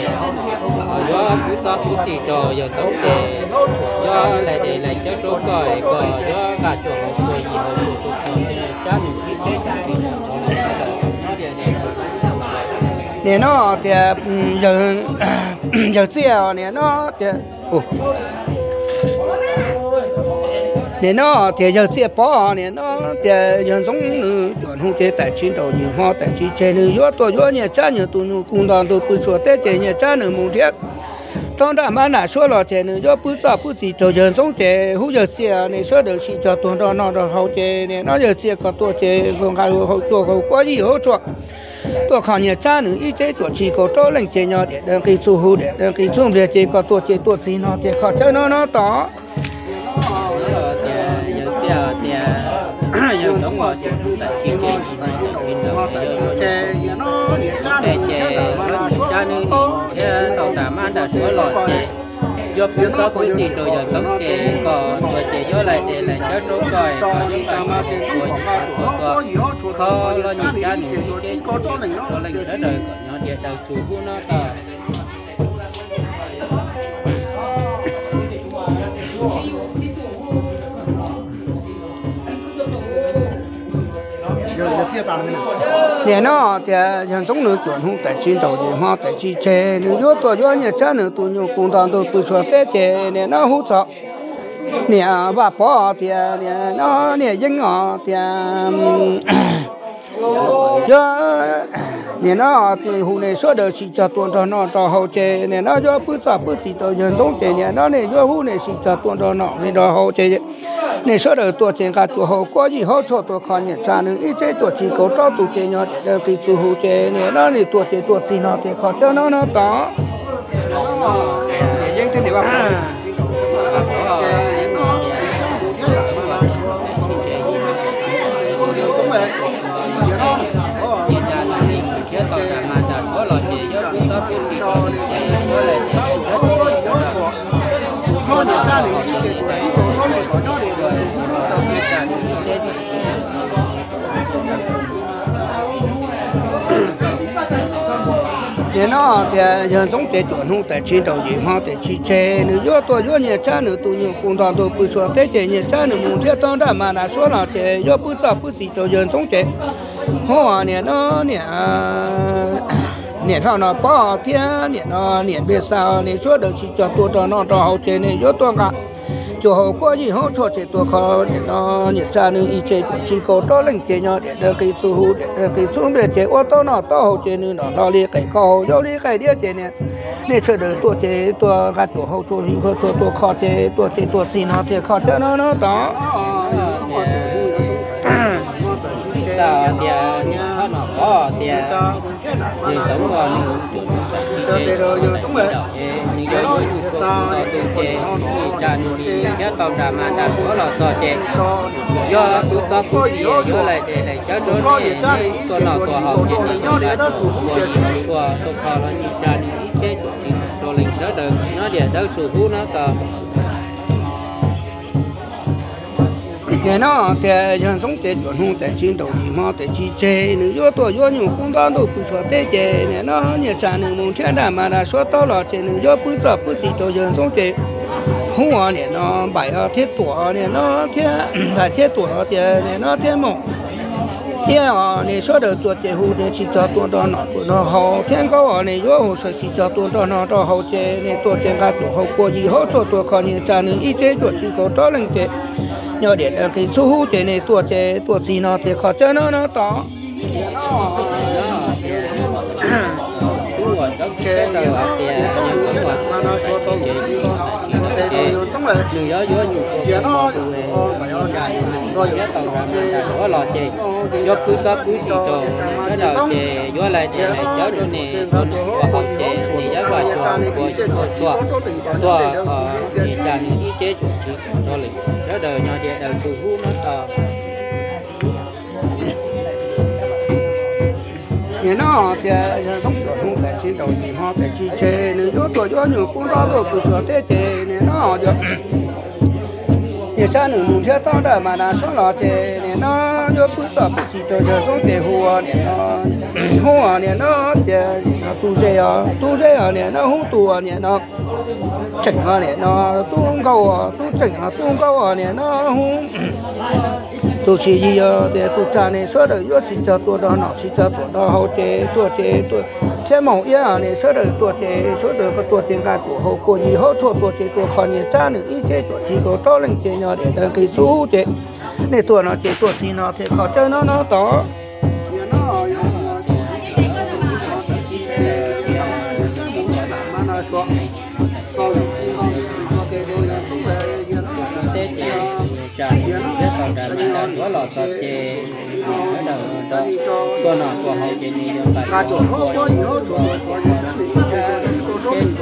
ces yuav kuv txo kuv txim rau yawg Ntxoov Tes, yuav laig des laig cawb rau koj es koj yuav nqa tsuag hauv kua yig hauv kua tus tau cab nws ib teb tsis tau. Nim no tias yawg Txiaj os, nim no tias Nim no tias yawg Txiaj Pov, nim no tias yawg Ntxoov nws cuam hnub ces tawm tsis nraum yim hmo tawm tsis tseg, nws yuav tuaj yuav Nyiaj Tsab nws tus nyuj kub nto ntug pw Suav teb ces Nyiaj Tsab nws mus nrhiav tau nraj mab nram suab los ces nws yuav pub txoj pub txim rau yawg Ntxoov ces hu yawg Txiaj, nim sawv daws sim cog tuag nrog noj nrog haus ces nim no yawg Txiaj koj tuaj ces nqa hau cuag hau kuab yij hauv tshuaj tuaj kho Nyiaj Tsab nws ib tsev cuam tsis kaum rau leej ces nyob diam daw nqis txuj hu diam daw nqis txuj npliag ces koj tuaj ces tuaj txig no ces kho cawv no no tom Yawg Txiaj tias yawg Ntxoov ua ces tawm tsis tseg, ces yawg Ntxoov ces Nyiaj Tsab nws thiab tau nraj mab nram suab los ces yuav pub txoj pub txim rau yawg Ntxoov ces kom tuaj ces yuav laim tes laim tsawb rau koj es koj yuav pab ua ua ua kho los Nyiaj Tsab nws ib tsev cuam tsis kaum rau leej sawv daws kom nyob diam daw txuj hu no tau. Nim no tias yawg Ntxoov nws cuam hnub tawm tsis nraum yim hmo tawm tsis tseg, nws yuav tuaj yuav Nyiaj Tsab nws tus nyuj kub nto ntug pw Suav teb ces nim no hu txog niam Vaj Pov tias nim no niam Yeeb os tias yuav nim no hu nej sawv daws sim cog tuaj nrog noj nrog haus ces nim no yuav pub txoj pub txim rau yawg Ntxoov ces nim no nej yuav hu nej sim cog tuaj nrog noj nrog haus ces nej sawv daws tuaj ces nqa cuag hau kuab yij hauv tshuaj tuaj kho Nyiaj Tsab nws ib tsev cuam tsis kaum rau tus ces nyob diam daw nqis txuj hu ces nim no nej tuaj ces tuaj txig no ces kho cawv no no tom Yeeb thiab niam Vaj Pov Nyiaj Tsab nws thiab tau nraj mab nram suab los ces yuav pub txoj pub txim rau nws ces yuav laim tes laim tsawb rau koj es koj yuav pab ua ua ua ua ua ua ua Nyiaj Tsab nws ib tsev cuam tsis Nim no tias yawg Ntxoov ces cuam hnub tawm tsis nraum yim hmo tawm tsis tseg, nws yuav tuaj yuav Nyiaj Tsab nws tus nyuj kub nto ntug pw Suav teb ces Nyiaj Tsab nws mus nrhiav tau nraj mab nram suab los ces yuav pub txoj pub txim rau yawg Ntxoov ces hu nim no niam, niam Hlau Nom Pov thiab nim no niam Npliag Xaj, nej sawv daws sim cog tuaj nrog noj nrog haus ces nej yuav tuaj nqa cuag hau kuab yij hauv tshuaj ces tuaj kho nim no Nyiaj Tsab nws ib tsev cuam tsis kaum rau leej ces nyob diam daw nqis txuj hu diam daw nqis txuj npliag ces ua tau noj tau haus ces nws noj hlo li qaij koj haus yau li qaij diab ces niam nej sawv daws tuaj ces tuaj nqa cuag hau tshuaj yij hauv tshuaj tuaj kho ces tuaj ces tuaj txig no ces kho cawv no no tom Xaj tias Hlau Nom Pov tias yawg Ntxoov ua nws cuam hnub tawm tsis tseg nws yuav yuav nyuj kub nto ntug ces Nyiaj Tsab nws li thiab tau nraj mab nram suab los txog ces yuav pub txoj pub txim yuav laim tes laim tsawb rau nej tuaj noj tuaj haus ces nws yuav nqa cuag hau tshuaj tuaj kho los Nyiaj Tsab nws ib tsev cuam tsis kaum rau leej sawv daws nyob diam daw txuj hu no tau. Nim no tias yawg Ntxoov ces cuam hnub tawm tsis nraum yim hmo tawm tsis tseg, nws yuav tuaj yuav nyuj kub nto ntug pw Suav teb ces nim no Nyiaj Tsab nws mus nrhiav nraj mab nram suab tau los ces nws yuav pub txoj pub txim rau yawg Ntxoov ces hu ua nim no Npaim thiab Tuam nim no thiab Npaim thiab Tuam tias nim no thiab Moos Iab os, nej sawv daws tuaj ces hu nej sim cog tuaj nrog noj tuaj nrog haus thiab Nkauj os, nej yuav hu sawv sim cog tuaj nrog noj nrog haus ces nej tuaj ces nqa cuag hau kuab yij hauv tshuaj tuaj kho Nyiaj Tsab nws ib tsev cuam tsis kaum rau leej ces nyob diam daw nqis txuj hu ces nej tuaj ces tuaj txig no ces kho cawv no no tom Tub uas txawv tsis teb raws hais tias yawg Ntxoov uas txawv tsis teb ces nws yuav yuav nyuj kub nto ntug, Nyiaj Tsab nws thiab tau nraj mab nram suab los ces yuav pub txoj pub txim rau sawv daws ces yuav laim tes laim tsawb rau nej tuaj noj tuaj haus ces nej yuav vaj cuag kuab yij hauv tshuaj tuaj kho Nyiaj Tsab nws ib tsev cuam tsis kaum rau leej sawv daws nyob diam daw txuj hu no tau. Nim no tias yawg Ntxoov cuam hnub tawm tsis nraum yim hmo tawm tsis tseg, nws yuav tuaj yuav nyuj kub nto ntug pw Suav teb ces nim no Nyiaj Tsab nws mus nrhiav tau nraj mab nram suab los ces nim no yuav pub txoj pub txim rau yawg Ntxoov ces hu ua nim no, hu ua nim no tias Tub Zeb os, Tub Zeb os, nim no hu Tub ua nim no Tseem os, nim no Tub Nkauj os, Tub Tseem os, Tub Nkauj os, nim no hu Tus tsis yig yog tias tus tsam ne sawv daws yuav sib cog tuaj nrog noj sib cog tuaj nrog haus ces tuaj ces tuaj thiab moog iab ne sawv daws tuaj ces sawv daws tuaj ces nqa cuam haus kua yig haub tshuaj tuaj ces tuaj kho nyias tsab nws ib txhiab cuam tsib kaum rau leej ces nyob diam dawb nqis txhua huv ces nej tuaj no ces tuaj txhij no ces kho tsawb no no tod. Teb ces tsa thiab tau nram mas nram suav los txog ces sawv daws tuaj noj tuaj haus ces nws yog nqa cuam haub tshuaj tuaj ces sawv daws ces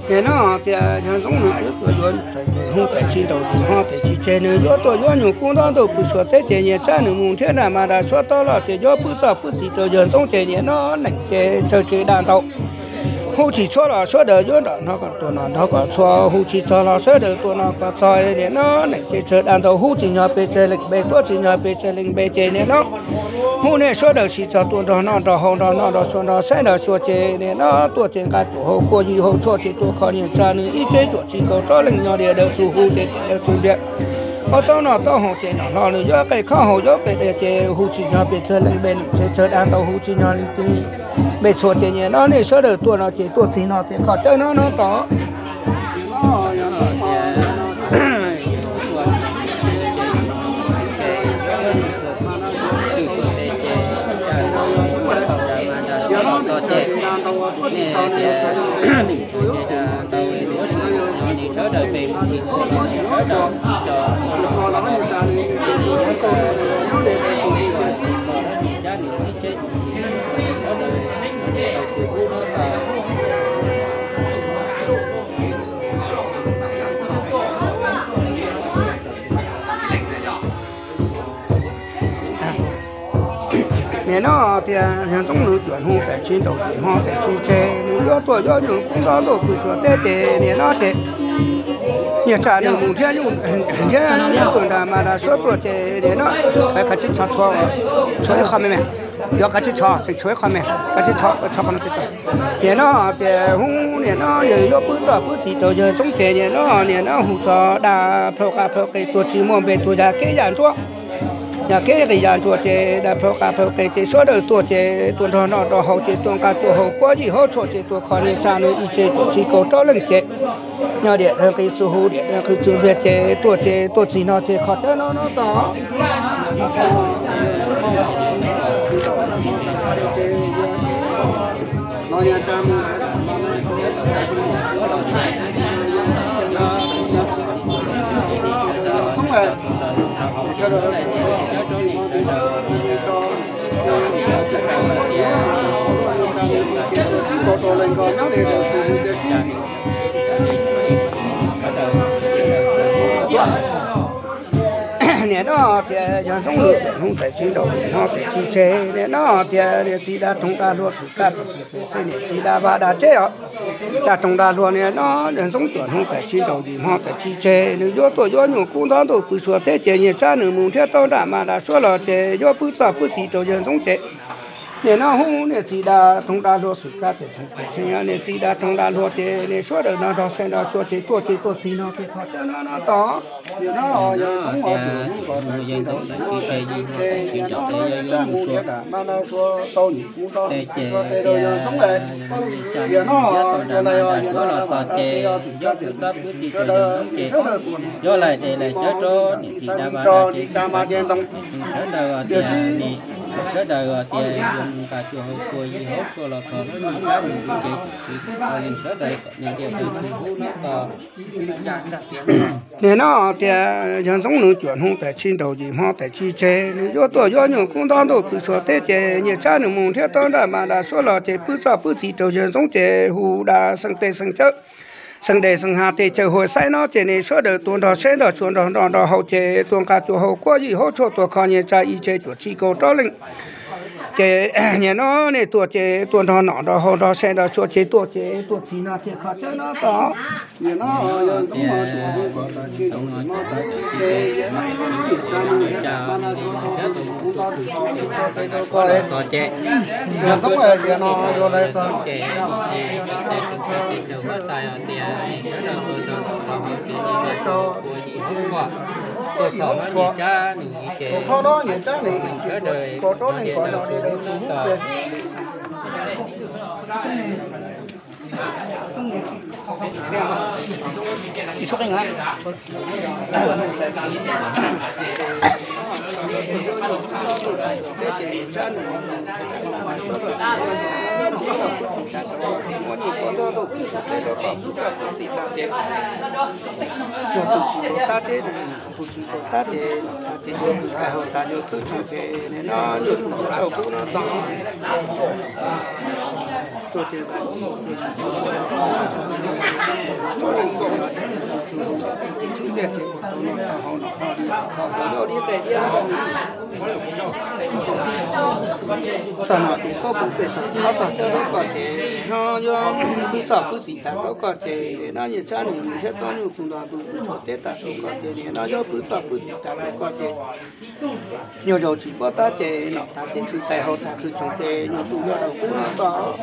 Nim no tias yawg Ntxoov Nws yuav tuaj yuav nyuam tais hub tais tsis nraus yim hmo tais tsis tseg, nws yuav tuaj yuav nyuam kub ntaub ntuj pw Suav teb ces nyias tsab nws mus nrhiav nram mas nram suav tod los ces yuav pub txoj pub txim rau yawg Ntxoov ces nim no neeg ces tsawg tseg daj ntau. Hub tsis txhua los sawv daws yuav nrog nrog kom tuaj noj nrog kom txhua, hub tsis txog los sawv daws tuaj noj kom txog, nim no neeg ces tsawg daj ntau, hub tsis nyog pes tsawg leej npe, tuab tsis nyog pes tsawg leej npe ces nim no hub nej sawv daws sib txog tuaj nrog noj nrog haus nrog noj nrog xyuas nrog saib nrog xyuas ces nim no tuaj ces nqa cuam haus kua yig haus tshuaj ces tuaj kho nyias tsa nws ib txhiab cuam tsib kaum rau leej nyob diam dawb txhua huv ces diam dawb txhua ntiag. Ob taub noj taub haus ces noj hlo nws yuav qe khob haus yuav qe qia ces hub tsis nyog pes tsawg leej npe, nws tsawg tsawg daj ntau, hub tsis nyog leej twg npe txhua ces nim no nej sawv daws tuaj no ces tuaj txhij no ces kho tsawb no no tod. Nim no tias yawg Ntxoov Nws cuam hnub tais tsis nraus yim hmo tais tsis tseg, nws yuav tuaj yuav nyuam kub ntaub ntuj pw Suav teb ces nim no ces nyias tsam nws mus nrhiav nyuj nrhiav tuaj nram mas nram suav tuaj ces nim no peb kav tsij tshov tshua, tshuav ib qho me me, yuav kav tsij tshov tseem tshuav ib qho me, kav tsij tshov tshov qhov no. Nim no tias hub nim no yawg yuav pub txoj pub txim rau yawg Ntxoov ces nim no nim no hu txog daj plhaub qab plhaub qe tuaj tsis muaj npe tuaj yam kev yam ntsuab. Yam kev qis yam ntsuab ces daj plhaub qab plhaub qe ces sawv daws tuaj ces tuaj nrog noj nrog haus ces tuaj nqa cuam haus kua yig haub tshuaj ces tuaj kho nyias tsa nws ib txhiab cuam tsib kaum rau leej ces nyob diam dawb nqis txhua huv diam dawb nqis txhua ntiag ces tuaj ces tuaj txhij no ces kho tsawb no no tod. Nim no tias yawg Ntxoov Nws cuam hnub tais tsis nraus yim hmo tais tsis tseg, nim no tias niam txiv dab roog dab hluas xwm kab txim xwm pem xwb, niam txiv dab vaj dab tsev os, dab roog dab hluas nim no yawg Ntxoov cuam hnub tais tsis nraus yim hmo tais tsis tseg, nws yuav tuaj yuav nyuam kub ntaub ntuj pw Suav teb ces nyias tsab nws mus nrhiav tau nram mas nram suav los ces yuav pub txoj pub txim rau yawg Ntxoov ces nim no hub niam txiv dab roog dab hluas xwm kab txim xwm pem xwb, niam txiv dab roog dab hluas ces niam sawv daws nrog nrog saib nrog xyuas ces tuaj ces tuaj txhij no ces kho tsawb no no tod. Nim no yawg Ntxoov tais tsis tseg yim hmo tais tsis nraus ces yawg yuav mus Suav teb ces tias nws tsam nws mus nrhiav tau nram mas nram suav los txog ces yuav pub txoj pub txim rau yawg Ntxoov ces yuav laim tes laim cawb rau niam txiv dab vaj dab tsev sawv daws os tias, sawv daws os tias yuav mus nqa cuam haus kua yig haub tshuaj los txog hnub nyoog tsab nws mus tsev, sawv daws kom nyob diam dawb txhua huv no tod. Nim no tias yawg Ntxoov Nws cuam hnub tais tsis nraus yim hmo tais tsis tseg, nws yuav tuaj yuav nyuam kub ntaub ntuj pw Suav teb ces nyias tsab nws mus nrhiav tau nram mas nram suav los ces pub txoj pub txim rau yawg Ntxoov ces hu dab xeeb teb xeeb cawb, xeeb dej xeeb hav tej chaw huam xaiv no ces nej sawv daws tuaj nrog saib nrog xyuas nrog noj nrog haus ces tuaj nqa cuam haus kua yig haub tshuaj tuaj kho nyias tsa ib txhiab cuam tsib kaum rau leej Ces nim no nej tuaj ces tuaj nrog nom nrog haus nrog se nrog tsua ces tuaj ces tuaj txij no ces kho tsawb no tod. Nim no yog Ntxoov no tus hu kom tas tsis ntau tus no tas tsis ces yog no yog tsa nws yog ma na tso tau tus hu no tus tso tus tso tes rau ko es. Yog Ntxoov yog no yog lawv txog ces tias thaum no nyias tsab nws ces kaum rau leej ko no li lawv txhua hnub tias tus tsis tau tab ces tus tsis tau tab ces tus tsis tau tab ces yuav khwv tais haus tas yuav khwb tsoom ces nim no yuav tus tau kub no tod. Tuaj ces txhua leej txhua tus txhub ntiag ces ua tau noj tau haus no ho li kho haus yog li qe iab. Txog no tus koj kuv pem txog ob txog cawb rau koj ces no yuav pub txoj pub txim tas rau koj ces no nyias tsab nws thiab tau nyuj tus nrog tus tus tshuav teb tas rau koj ces nim no yuav pub txoj pub txim tas rau koj ces nyuag zaus tsis paub tab ces nom tas ces khwv tais haus tas khwv tsoom ces nyuag tus yog daus kub no tod.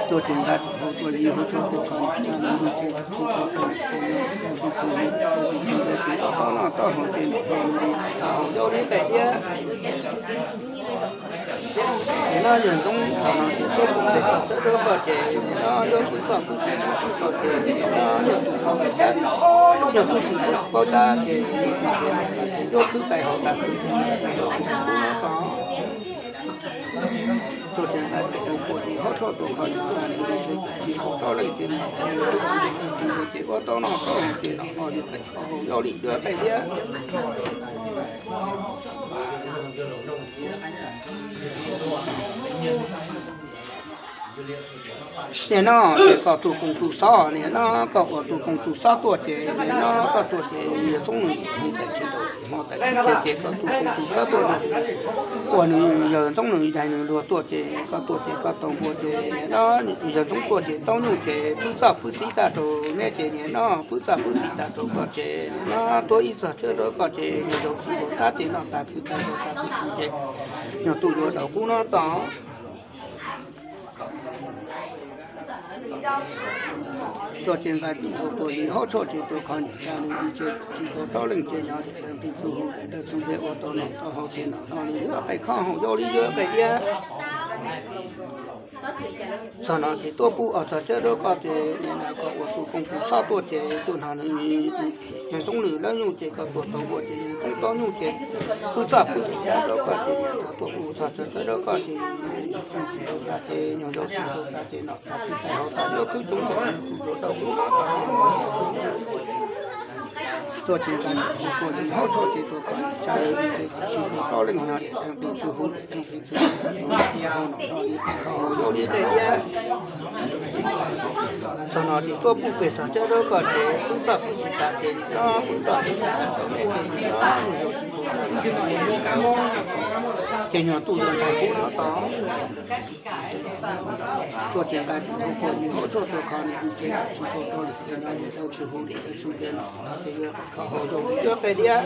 Tuaj ces nqa tus hau tuaj li hau tso tus kho tsa nws tsis tau tus tsis tau tus tsis tau tus tsis tau tus tsis tau noj tau haus ces nom tau li tau haus yog li qe iab. Ces no yog Ntxoov txog no ces tuaj pub pem txog tsawb rau koj ces no yuav pub txoj pub txim rau koj ces no yog tus txog pem tsab, yog tus tsis paub tab ces yuav khwv tais haus tas khwv tsoom ces ntshai kub no tod. Tuaj ces nqa tus hau tuaj li hau tso tus kho tsa nws tsis tau tus tsis tau leej ces nom tau li tau tus ces ua tau noj tau haus ces nom tau li qe kho haus yog li yuav qe iab. Nim no ces koj tus koom tus xob, nim no koj ua tus koom tus xob tuaj ces nim no koj tuaj ces yawg Ntxoov nws hu tais tsis tau hmo tais tsis ces koj tus koom tus xob tuaj no ua nws yawg Ntxoov nws daig nws luag tuaj ces koj tuaj ces koj tau npua ces nim no yawg Ntxoov tuaj ces tau nyuj ces pub txoj pub txim tag rau neb ces nim no pub txoj pub txim tag rau koj ces nim no tuaj ib txog tsawb rau koj ces nyuag zaus tsis tau tab ces noj tas khwv tais haus tas khwv tsoom ces nyuag tus yuav daus kub no tod. Tuaj ces nqa tus hau tuaj li hau tso ces tuaj kho niam tsa nws li ces tsis tau rau leej ces nyob ces leej twg txhub hu ces leej txhub npe ua tau nom tau haus ces nom tau li yuav qe kho haus yog li yuav qe iab. Txog no ces tuaj pub ob txog tsawb rau koj ces nim no koj ua tus koom tus xob tuaj ces tuaj nrog nws yawg Ntxoov nws lawv nyuj ces koj tuaj tau npua ces yawg Ntxoov tau nyuj ces pub txoj pub txim tag rau koj ces nim no tuaj pub txog tsawb rau koj ces tsis tau tas ces nyuag zaus tsis tau tas ces nom tas khwv tais haus tas yuav khwb tsoom ces nyuag tus yuav daus kub no tod. Tuaj ces nqa tus hau tuaj li hau tso ces tuaj kho niam tsa nws li ces tsis tau rau leej nyob ces leej twg txhub hu ces leej twg txhub hu ces nom tau li kho haus yog li qe iab. Txog no ces tuaj pub pem txog tsawb rau koj ces pub txoj pub txim tas ces nim no pub txoj pub txim tas rau neb ces nim no nyuag zaus tsis tau tas ces nyuag tus yuav ntshai kub no tod. Tuaj ces nqa tus hau tuaj li hau tso tuaj kho niam li ces tsis tau rau leej ces nyob ces leej txhub hu ces leej txhub npe nom ces yuav kho haus yog li yuav qe iab.